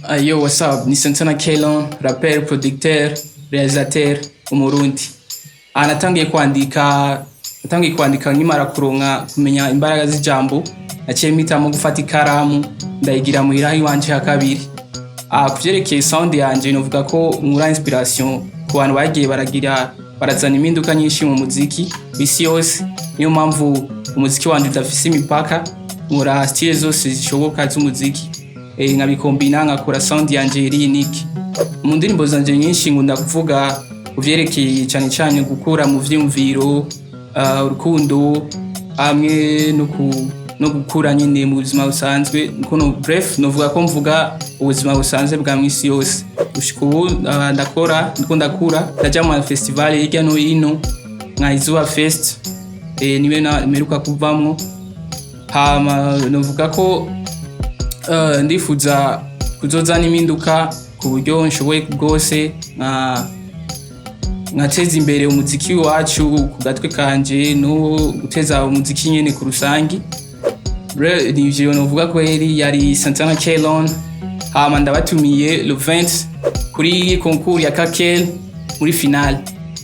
Yo, what's up? Ni Santana Kelon, rappeur, producteur, réalisateur, Umurundi. Natangiye kwandika nkimara kuronka kumenya imbaraga z'ijambo. Naciye mpitamo gufata ikaramu, ndayigira muhira iwanje ha kabiri. Kuvyerekeye sound yanje, novuga ko nkura inspiration ku bantu bagiye baragira, barazana impinduka nyinshi mu muziki isi yose. Niyo mpamvu umuziki wanje udafise imipaka, nkora style zose zishoboka z'umuziki, nkabikombina, nkakora sound yanje iri unique. Mu ndirimbo zanje nyinshi nkunda kuvuga kuvyerekeye cane cane gukura mu vyiyumviro, urukundo hamwe no gukura nyine mu buzima busanzwe. Kuno bref, novuga ko mvuga ubuzima busanzwe bwa misi yose. Gushika ubu ndakora, ndiko ndakura, ndaja mu festival hirya no hino nka Izuba Fest, niwe mperuka kuvamwo. Hama novuga ko ndifuza kuzozana impinduka ku buryo nshoboye bwose, nkateza imbere umuziki wacu ku gatwe kanje no guteza umuziki nyene ku rusangi. Nivyo novuga ko yari Santana Kelon. Hama ndabatumiye le 20 kuri concours ya Kakel muri finale.